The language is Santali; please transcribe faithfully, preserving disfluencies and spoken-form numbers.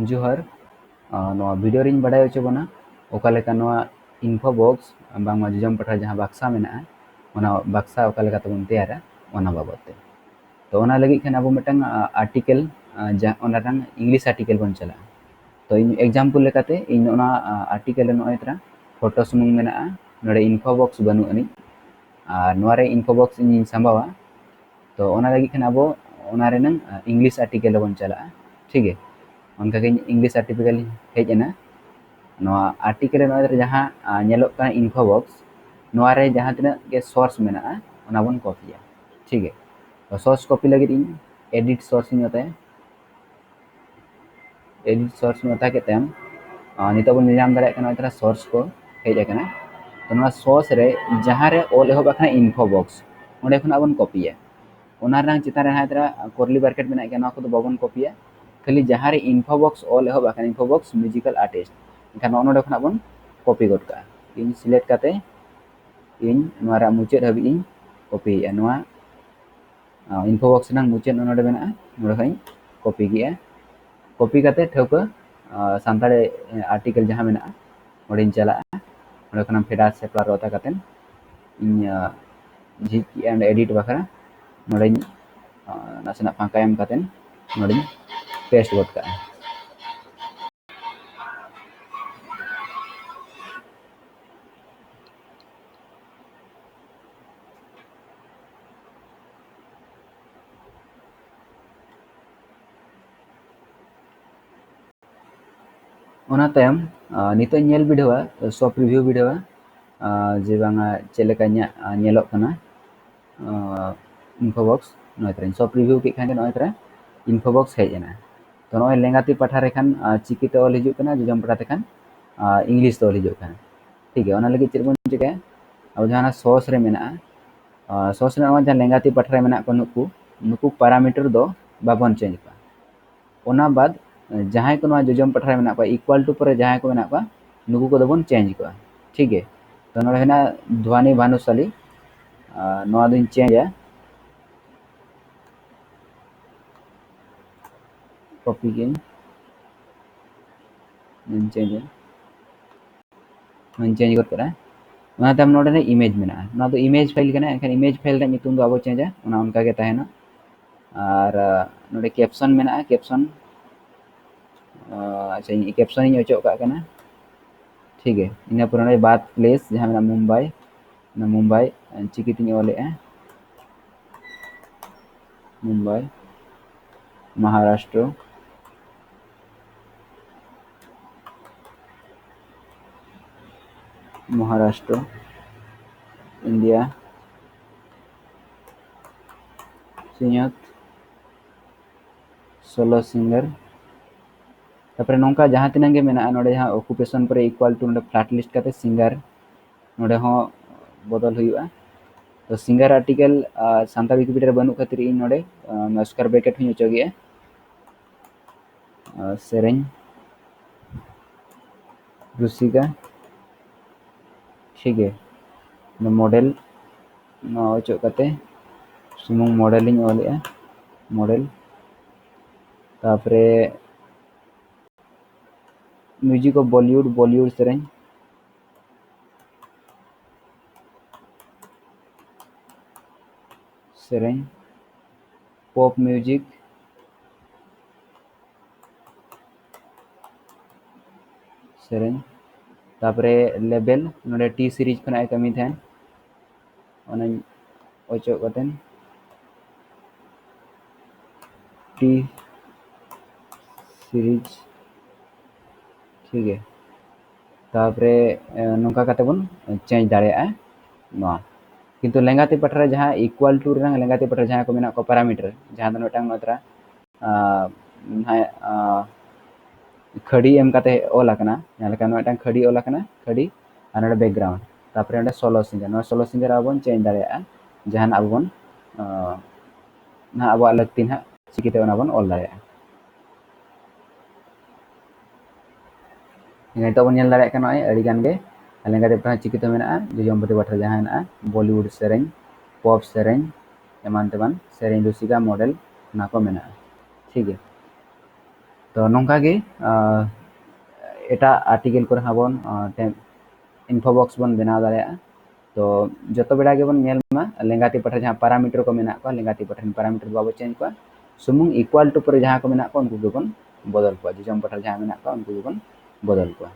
ᱡᱚᱦᱟᱨ᱾ ᱟᱨ ᱱᱚᱣᱟ ᱵᱷᱤᱰᱤᱭᱳ ᱨᱤᱧ ᱵᱟᱰᱟᱭ ᱦᱚᱪᱚ ᱵᱚᱱᱟ ᱚᱠᱟ ᱞᱮᱠᱟ ᱱᱚᱣᱟ ᱤᱱᱯᱷᱳ ᱵᱚᱠᱥ, ᱵᱟᱝᱢᱟ ᱡᱚᱡᱚᱢ ᱯᱟᱴᱷᱟ ᱡᱟᱦᱟᱸ ᱵᱟᱠᱥᱟ ᱢᱮᱱᱟᱜᱼᱟ, ᱚᱱᱟ ᱵᱟᱠᱥᱟ ᱚᱠᱟ ᱞᱮᱠᱟ ᱛᱮᱵᱚᱱ ᱛᱮᱭᱟᱨᱟ, ᱚᱱᱟ ᱵᱟᱵᱚᱫ ᱛᱮ᱾ ᱛᱚ ᱚᱱᱟ ᱞᱟᱹᱜᱤᱫ ᱠᱷᱟᱱ ᱟᱵᱚ ᱢᱤᱫᱴᱟᱝ ᱟᱨᱴᱤᱠᱮᱞ, ᱚᱱᱟ ᱨᱮᱱᱟᱝ ᱤᱝᱞᱤᱥ ᱟᱨᱴᱤᱠᱮᱞ ᱵᱚᱱ ᱪᱟᱞᱟᱜᱼᱟ᱾ ᱛᱚ ᱤᱧ ᱮᱠᱡᱟᱢᱯᱚᱞ ᱞᱮᱠᱟᱛᱮ ᱤᱧ ᱚᱱᱟ ᱟᱨᱴᱤᱠᱮᱞ ᱨᱮ ᱱᱚᱜᱼᱚᱭ ᱛᱚᱨᱟ ᱯᱷᱳᱴᱳ ᱥᱩᱢᱩᱝ ᱢᱮᱱᱟᱜᱼᱟ, ᱱᱚᱰᱮ ᱤᱱᱯᱷᱳ ᱵᱚᱠᱥ ᱵᱟᱹᱱᱩᱜ ᱟᱹᱱᱤᱡ᱾ ᱟᱨ ᱱᱚᱣᱟ ᱨᱮ ᱤᱱᱯᱷᱳ ᱵᱚᱠᱥ ᱤᱧᱤᱧ ᱥᱟᱢᱵᱟᱣᱟ᱾ ᱛᱚ ᱚᱱᱟ ᱞᱟᱹᱜᱤᱫ ᱠᱷᱟᱱ ᱟᱵᱚ ᱚᱱᱟ ᱨᱮᱱᱟᱝ ᱤᱝᱞᱤᱥ ᱟᱨᱴᱤᱠᱮᱞ ᱨᱮᱵᱚᱱ ᱪᱟᱞᱟᱜᱼᱟ᱾ ᱴᱷᱤᱠ ᱜᱮ, ᱚᱱᱠᱟᱜᱮ ᱤᱝᱞᱤᱥ ᱟᱨᱴᱤᱠᱮᱞ ᱦᱮᱡ ᱮᱱᱟ᱾ ᱱᱚᱣᱟ ᱟᱨᱴᱤᱠᱮᱞ ᱨᱮ ᱱᱚᱜᱼᱚᱭ ᱡᱟᱦᱟᱸ ᱧᱮᱞᱚᱜ ᱠᱟᱱᱟ ᱤᱱᱯᱷᱳ ᱵᱚᱠᱥ, ᱱᱚᱣᱟ ᱨᱮ ᱡᱟᱦᱟᱸ ᱛᱤᱱᱟᱹᱜ ᱜᱮ ᱥᱳᱨᱥ ᱢᱮᱱᱟᱜᱼᱟ, ᱚᱱᱟ ᱵᱚᱱ ᱠᱚᱯᱤᱭᱟ᱾ ᱴᱷᱤᱠ ᱜᱮ, ᱛᱚ ᱥᱳᱨᱥ ᱠᱚᱯᱤ ᱞᱟᱹᱜᱤᱫ ᱤᱧ ᱮᱰᱤᱴ ᱥᱳᱨᱥ ᱤᱧ ᱚᱛᱟᱭᱟ᱾ ᱮᱰᱤᱴ ᱥᱳᱨᱥ ᱤᱧ ᱚᱛᱟ ᱠᱮᱫ ᱛᱟᱭᱚᱢ, ᱱᱤᱛᱚᱜ ᱵᱚᱱ ᱧᱮᱞ ᱧᱟᱢ ᱫᱟᱲᱮᱭᱟᱜ ᱠᱟᱱᱟ ᱱᱚᱜᱼᱚᱭ ᱛᱚᱨᱟ ᱥᱳᱨᱥ ᱠᱚ ᱦᱮᱡ ᱟᱠᱟᱱᱟ᱾ ᱛᱚ ᱱᱚᱣᱟ ᱥᱳᱨᱥ ᱨᱮ ᱡᱟᱦᱟᱸ ᱨᱮ ᱚᱞ ᱮᱦᱚᱵ ᱟᱠᱟᱱᱟ ᱤᱱᱯᱷᱳ ᱵᱚᱠᱥ, ᱚᱸᱰᱮ ᱠᱷᱚᱱᱟᱜ ᱵᱚᱱ ᱠᱚᱯᱤᱭᱟ᱾ ᱚᱱᱟ ᱨᱮᱱᱟᱜ ᱪᱮᱛᱟᱱ ᱨᱮ ᱱᱚᱜᱼᱚᱭ ᱛᱚᱨᱟ ᱠᱚᱨᱞᱤ ᱵᱨᱮᱠᱮᱴ ᱢᱮᱱᱟᱜ ᱜᱮᱭᱟ, ᱱᱚᱣᱟ ᱠᱚᱫᱚ ᱵᱟᱵᱚᱱ ᱠᱚᱯᱤᱭᱟ᱾ ᱠᱷᱟᱹᱞᱤ ᱡᱟᱦᱟᱸ ᱨᱮ ᱤᱱᱯᱷᱳ ᱵᱚᱠᱥ ᱚᱞ ᱮᱦᱚᱵ ᱟᱠᱟᱱᱟ, ᱤᱱᱯᱷᱳ ᱵᱚᱠᱥ ᱢᱤᱣᱡᱤᱠᱟᱞ ᱟᱨᱴᱤᱥᱴ, ᱮᱱᱠᱷᱟᱱ ᱱᱚᱜᱼᱚ ᱱᱚᱰᱮ ᱠᱷᱚᱱᱟᱜ ᱵᱚᱱ ᱠᱚᱯᱤ ᱜᱚᱫ ᱠᱟᱜᱼᱟ᱾ ᱤᱧ ᱥᱤᱞᱮᱠᱴ ᱠᱟᱛᱮ ᱤᱧ ᱱᱚᱣᱟ ᱨᱮᱭᱟᱜ ᱢᱩᱪᱟᱹᱫ ᱦᱟᱹᱵᱤᱡ ᱤᱧ ᱠᱚᱯᱤᱭᱮᱫᱼᱟ᱾ ᱱᱚᱣᱟ ᱤᱱᱯᱷᱳ ᱵᱚᱠᱥ ᱨᱮᱱᱟᱜ ᱢᱩᱪᱟᱹᱫ ᱱᱚᱰᱮ ᱢᱮᱱᱟᱜᱼᱟ, ᱱᱚᱰᱮ ᱠᱷᱚᱱ ᱤᱧ ᱠᱚᱯᱤ ᱠᱮᱫᱼᱟ᱾ ᱠᱚᱯᱤ ᱠᱟᱛᱮ ᱴᱷᱟᱹᱣᱠᱟᱹ ᱥᱟᱱᱛᱟᱲᱤ ᱟᱨᱴᱤᱠᱮᱞ ᱡᱟᱦᱟᱸ ᱢᱮᱱᱟᱜᱼᱟ, ᱚᱸᱰᱮᱧ ᱪᱟᱞᱟᱜᱼᱟ᱾ ᱚᱸᱰᱮ ᱠᱷᱚᱱᱟᱜ ᱯᱷᱮᱰᱟᱛ ᱥᱮ ᱯᱟᱨᱚᱛᱟ ᱠᱟᱛᱮ ᱤᱧ ᱡᱷᱤᱡ ᱠᱮᱫᱼᱟ ᱚᱸᱰᱮ ᱮᱰᱤᱴ ᱵᱟᱠᱷᱨᱟ᱾ ᱱᱚᱰᱮᱧ ᱱᱟᱥᱮᱱᱟᱜ ᱯᱷᱟᱸᱠᱟ ᱮᱢ ᱠᱟᱛᱮ ᱱᱚᱰᱮᱧ ᱯᱮᱥᱴ ᱜᱚᱫ ᱠᱟᱜᱼᱟ᱾ ᱚᱱᱟ ᱛᱟᱭᱚᱢ ᱱᱤᱛᱚᱜ ᱤᱧ ᱧᱮᱞ ᱵᱤᱰᱟᱹᱣᱟ, ᱥᱚ ᱯᱨᱤᱵᱷᱤᱭᱩ ᱵᱤᱰᱟᱹᱣᱟ, ᱡᱮ ᱵᱟᱝᱟ ᱪᱮᱫ ᱞᱮᱠᱟ ᱤᱧᱟᱹᱜ ᱧᱮᱞᱚᱜ ᱠᱟᱱᱟ ᱤᱱᱯᱷᱳ ᱵᱚᱠᱥ᱾ ᱱᱚᱜᱼᱚᱭ ᱛᱚᱨᱟ ᱥᱚ ᱯᱨᱤᱵᱷᱤᱭᱩ ᱠᱮᱫ ᱠᱷᱟᱱ ᱜᱮ ᱱᱚᱜᱼᱚᱭ ᱛᱚᱨᱟ ᱤᱱᱯᱷᱳ ᱵᱚᱠᱥ ᱦᱮᱡ ᱮᱱᱟ᱾ ᱛᱚ ᱱᱚᱜᱼᱚᱭ ᱞᱮᱸᱜᱟ ᱛᱤ ᱯᱟᱴᱷᱟ ᱨᱮ ᱠᱷᱟᱱ ᱪᱤᱠᱤ ᱛᱮ ᱚᱞ ᱦᱤᱡᱩᱜ ᱠᱟᱱᱟ, ᱡᱚᱡᱚᱢ ᱯᱟᱴᱷᱟ ᱛᱮ ᱠᱷᱟᱱ ᱤᱝᱞᱤᱥ ᱛᱮ ᱚᱞ ᱦᱤᱡᱩᱜ ᱠᱟᱱᱟ᱾ ᱴᱷᱤᱠ ᱜᱮᱭᱟ, ᱚᱱᱟ ᱞᱟᱹᱜᱤᱫ ᱪᱮᱫ ᱵᱚᱱ ᱪᱤᱠᱟᱹᱭᱟ? ᱟᱵᱚ ᱡᱟᱦᱟᱸ ᱥᱳᱨᱥ ᱨᱮ ᱢᱮᱱᱟᱜᱼᱟ, ᱥᱳᱨᱥ ᱨᱮ ᱱᱚᱜᱼᱚᱭ ᱡᱟᱦᱟᱸ ᱞᱮᱸᱜᱟ ᱛᱤ ᱯᱟᱴᱷᱟ ᱨᱮ ᱢᱮᱱᱟᱜ ᱠᱚ ᱱᱩᱠᱩ, ᱱᱩᱠᱩ ᱯᱟᱨᱟᱢᱤᱴᱟᱨ ᱫᱚ ᱵᱟᱵᱚᱱ ᱪᱮᱧᱡᱽ ᱠᱚᱣᱟ᱾ ᱚᱱᱟ ᱵᱟᱫ ᱡᱟᱦᱟᱸᱭ ᱠᱚ ᱱᱚᱣᱟ ᱡᱚᱡᱚᱢ ᱯᱟᱴᱷᱟ ᱨᱮ ᱢᱮᱱᱟᱜ ᱠᱚᱣᱟ, ᱤᱠᱩᱣᱟᱞ ᱴᱩ ᱯᱚᱨᱮ ᱡᱟᱦᱟᱸᱭ ᱠᱚ ᱢᱮᱱᱟᱜ ᱠᱚᱣᱟ, ᱱᱩᱠᱩ ᱠᱚᱫᱚ ᱵᱚᱱ ᱪᱮᱧᱡᱽ ᱠᱚᱣᱟ᱾ ᱴᱷᱤᱠ ᱜᱮ, ᱛᱚ ᱱᱚᱰᱮ ᱦᱮᱱᱟᱜᱼᱟ ᱫᱷᱣᱟᱱᱤ ᱵᱷᱟᱱᱩᱥᱟᱞᱤ, ᱱᱚᱣᱟ ᱫᱚᱧ ᱪᱮᱧᱡᱟ᱾ ᱠᱚᱯᱤ ᱜᱤᱧ ᱱᱚᱣᱟᱧ ᱪᱮᱧᱡᱟ, ᱱᱚᱣᱟᱧ ᱪᱮᱧᱡᱽ ᱜᱚᱫ ᱠᱟᱜᱼᱟ᱾ ᱚᱱᱟ ᱛᱟᱭᱚᱢ ᱱᱚᱰᱮ ᱤᱢᱮᱡᱽ ᱢᱮᱱᱟᱜᱼᱟ, ᱱᱚᱣᱟ ᱫᱚ ᱤᱢᱮᱡᱽ ᱯᱷᱟᱭᱤᱞ ᱠᱟᱱᱟ, ᱮᱱᱠᱷᱟᱱ ᱤᱢᱮᱡᱽ ᱯᱷᱟᱭᱤᱞ ᱨᱮᱭᱟᱜ ᱧᱩᱛᱩᱢ ᱫᱚ ᱟᱵᱚ ᱪᱮᱧᱡᱟ, ᱚᱱᱟ ᱚᱱᱠᱟ ᱜᱮ ᱛᱟᱦᱮᱱᱟ᱾ ᱟᱨ ᱱᱚᱰᱮ ᱠᱮᱯᱥᱚᱱ ᱢᱮᱱᱟᱜᱼᱟ, ᱠᱮᱯᱥᱚᱱ, ᱟᱪᱪᱷᱟ, ᱤᱧ ᱠᱮᱯᱥᱚᱱ ᱤᱧ ᱚᱪᱚᱜ ᱠᱟᱜ ᱠᱟᱱᱟ᱾ ᱴᱷᱤᱠ ᱜᱮᱭᱟ, ᱤᱱᱟᱹ ᱯᱚᱨᱮ ᱱᱚᱰᱮ ᱵᱟᱨᱛᱷ ᱯᱞᱮᱥ ᱡᱟᱦᱟᱸ ᱢᱮᱱᱟᱜᱼᱟ ᱢᱩᱢᱵᱟᱭ, ᱚᱱᱟ ᱢᱩᱢᱵᱟᱭ ᱪᱤᱠᱤᱛᱮᱧ ᱚᱞᱮᱜᱼᱟ, ᱢᱩᱢᱵᱟᱭ, ᱢᱚᱦᱟᱨᱟᱥᱴᱨᱚ, ᱢᱚᱦᱟᱨᱟᱥᱴᱨᱚ, ᱤᱱᱰᱤᱭᱟ, ᱥᱤᱧᱚᱛ, ᱥᱳᱞᱳ ᱥᱤᱝᱜᱟᱨ᱾ ᱛᱟᱨᱯᱚᱨᱮ ᱱᱚᱝᱠᱟ ᱡᱟᱦᱟᱸ ᱛᱤᱱᱟᱹᱜ ᱜᱮ ᱢᱮᱱᱟᱜᱼᱟ, ᱱᱚᱰᱮ ᱡᱟᱦᱟᱸ ᱚᱠᱩᱯᱮᱥᱚᱱ ᱯᱚᱨᱮ ᱤᱠᱩᱣᱟᱞ ᱴᱩ ᱱᱚᱰᱮ ᱯᱷᱞᱮᱴ ᱞᱤᱥᱴ ᱠᱟᱛᱮ ᱥᱤᱝᱜᱟᱨ, ᱱᱚᱰᱮ ᱦᱚᱸ ᱵᱚᱫᱚᱞ ᱦᱩᱭᱩᱜᱼᱟ᱾ ᱛᱚ ᱥᱤᱝᱜᱟᱨ ᱟᱨᱴᱤᱠᱮᱞ ᱥᱟᱱᱛᱟᱲ ᱣᱤᱠᱤᱯᱤᱰᱤᱭᱟ ᱨᱮ ᱵᱟᱹᱱᱩᱜ ᱠᱷᱟᱹᱛᱤᱨ ᱤᱧ ᱱᱚᱰᱮ ᱥᱠᱚᱭᱟᱨ ᱵᱨᱮᱠᱮᱴ ᱦᱚᱸᱧ ᱚᱪᱚᱜᱮᱜᱼᱟ᱾ ᱥᱮᱨᱮᱧ ᱨᱩᱥᱤᱠᱟ, ᱴᱷᱤᱠ ᱜᱮ, ᱢᱚᱰᱮᱞ ᱱᱚᱣᱟ ᱚᱪᱚᱜ ᱠᱟᱛᱮ ᱥᱩᱢᱩᱝ ᱢᱚᱰᱮᱞᱤᱧ ᱚᱞᱮᱜᱼᱟ, ᱢᱚᱰᱮᱞ᱾ ᱛᱟᱨᱯᱚᱨᱮ music of Bollywood, ᱵᱚᱞᱤᱣᱩᱰ ᱥᱮᱨᱮᱧ, ᱥᱮᱨᱮᱧ, ᱯᱚᱯ ᱢᱤᱣᱡᱤᱠ, ᱥᱮᱨᱮᱧ᱾ ᱛᱟᱨᱯᱚᱨᱮ ᱞᱮᱵᱮᱞ, ᱱᱚᱰᱮ ᱴᱤ ᱥᱤᱨᱤᱡᱽ ᱠᱷᱚᱱᱟᱜ ᱮ ᱠᱟᱹᱢᱤ ᱛᱟᱦᱮᱱ, ᱚᱱᱟᱧ ᱚᱪᱚᱜ ᱠᱟᱛᱮ ᱴᱤ ᱥᱤᱨᱤᱡᱽ, ᱴᱷᱤᱠ ᱜᱮᱭᱟ᱾ ᱛᱟᱨᱯᱚᱨᱮ ᱱᱚᱝᱠᱟ ᱠᱟᱛᱮ ᱵᱚᱱ ᱪᱮᱧᱡᱽ ᱫᱟᱲᱮᱭᱟᱜᱼᱟ ᱱᱚᱣᱟ᱾ ᱠᱤᱱᱛᱩ ᱞᱮᱸᱜᱟᱛᱤ ᱯᱟᱦᱴᱟ ᱨᱮ ᱡᱟᱦᱟᱸ ᱤᱠᱩᱣᱟᱞ ᱴᱩ ᱨᱮᱱᱟᱜ ᱞᱮᱸᱜᱟᱛᱤ ᱯᱟᱦᱴᱟ ᱨᱮ ᱡᱟᱦᱟᱸ ᱠᱚ ᱢᱮᱱᱟᱜ ᱠᱚᱣᱟ ᱯᱮᱨᱟᱢᱤᱴᱟᱨ, ᱡᱟᱦᱟᱸ ᱫᱚ ᱢᱤᱫᱴᱟᱝ ᱱᱚᱛᱨᱟ ᱠᱷᱟᱹᱲᱤ ᱮᱢ ᱠᱟᱛᱮ ᱚᱞ ᱟᱠᱟᱱᱟ, ᱡᱟᱦᱟᱸ ᱞᱮᱠᱟ ᱱᱚᱣᱟ ᱢᱤᱫᱴᱟᱝ ᱠᱷᱟᱹᱲᱤ ᱚᱞ ᱟᱠᱟᱱᱟ, ᱠᱷᱟᱹᱲᱤ, ᱟᱨ ᱱᱚᱰᱮ ᱵᱮᱠᱜᱨᱟᱣᱩᱱᱰ, ᱛᱟᱨᱯᱚᱨᱮ ᱱᱚᱰᱮ ᱥᱳᱞᱳ ᱥᱤᱝᱜᱟᱨ, ᱱᱚᱣᱟ ᱥᱳᱞᱳ ᱥᱤᱝᱜᱟᱨ ᱟᱵᱚ ᱵᱚᱱ ᱪᱮᱧᱡᱽ ᱫᱟᱲᱮᱭᱟᱜᱼᱟ ᱡᱟᱦᱟᱱᱟᱜ ᱟᱵᱚ ᱵᱚᱱ ᱱᱟᱦᱟᱜ ᱟᱵᱚᱣᱟᱜ ᱞᱟᱹᱠᱛᱤ ᱱᱟᱦᱟᱜ ᱪᱤᱠᱤᱛᱮ ᱚᱱᱟ ᱵᱚᱱ ᱚᱞ ᱫᱟᱲᱮᱭᱟᱜᱼᱟ᱾ ᱱᱤᱛᱚᱜ ᱵᱚᱱ ᱧᱮᱞ ᱫᱟᱲᱮᱭᱟᱜ ᱠᱟᱱᱟ ᱱᱚᱜᱼᱚᱭ ᱟᱹᱰᱤ ᱜᱟᱱ ᱜᱮ ᱞᱮᱸᱜᱟᱛᱤ ᱯᱟᱦᱴᱟ ᱪᱤᱠᱤᱛᱮ ᱢᱮᱱᱟᱜᱼᱟ, ᱡᱚᱡᱚᱢᱯᱟᱹᱛᱤ ᱯᱟᱦᱴᱟ ᱡᱟᱦᱟᱸ ᱦᱮᱱᱟᱜᱼᱟ ᱵᱚᱞᱤᱣᱩᱰ ᱥᱮᱨᱮᱧ, ᱯᱚᱯ ᱥᱮᱨᱮᱧ, ᱮᱢᱟᱱ ᱛᱮᱢᱟᱱ ᱥᱮᱨᱮᱧ ᱨᱩᱥᱤᱠᱟ, ᱢᱚᱰᱮᱞ, ᱚᱱᱟ ᱠᱚ ᱢᱮᱱᱟᱜᱼᱟ᱾ ᱴᱷᱤᱠ ᱜᱮᱭᱟ, ᱛᱚ ᱱᱚᱝᱠᱟ ᱜᱮ ᱮᱴᱟᱜ ᱟᱨᱴᱤᱠᱮᱞ ᱠᱚᱨᱮ ᱦᱚᱸ ᱵᱚᱱ ᱤᱱᱯᱷᱳ ᱵᱚᱠᱥ ᱵᱚᱱ ᱵᱮᱱᱟᱣ ᱫᱟᱲᱮᱭᱟᱜᱼᱟ᱾ ᱛᱚ ᱡᱚᱛᱚ ᱵᱮᱲᱟ ᱜᱮᱵᱚᱱ ᱧᱮᱞ ᱢᱟ ᱞᱮᱸᱜᱟ ᱛᱤ ᱯᱟᱴᱷᱟ ᱨᱮ ᱡᱟᱦᱟᱸ ᱯᱟᱨᱟᱢᱤᱴᱟᱨ ᱠᱚ ᱢᱮᱱᱟᱜ ᱠᱚᱣᱟ, ᱞᱮᱸᱜᱟ ᱛᱤ ᱯᱟᱴᱷᱟ ᱨᱮᱱ ᱯᱟᱨᱟᱢᱤᱴᱟᱨ ᱫᱚ ᱵᱟᱵᱚ ᱪᱮᱧᱡᱽ ᱠᱚᱣᱟ᱾ ᱥᱩᱢᱩᱝ ᱤᱠᱩᱣᱟᱞ ᱴᱩ ᱯᱚᱨᱮ ᱡᱟᱦᱟᱸ ᱠᱚ ᱢᱮᱱᱟᱜ ᱠᱚᱣᱟ ᱩᱱᱠᱩ ᱜᱮᱵᱚᱱ ᱵᱚᱫᱚᱞ ᱠᱚᱣᱟ, ᱡᱚᱡᱚᱢ ᱯᱟᱴᱷᱟ ᱨᱮ ᱡᱟᱦᱟᱸ ᱢᱮᱱᱟᱜ ᱠᱚᱣᱟ ᱩᱱᱠᱩ ᱜᱮᱵᱚᱱ ᱵᱚᱫᱚᱞ ᱠᱚᱣᱟ᱾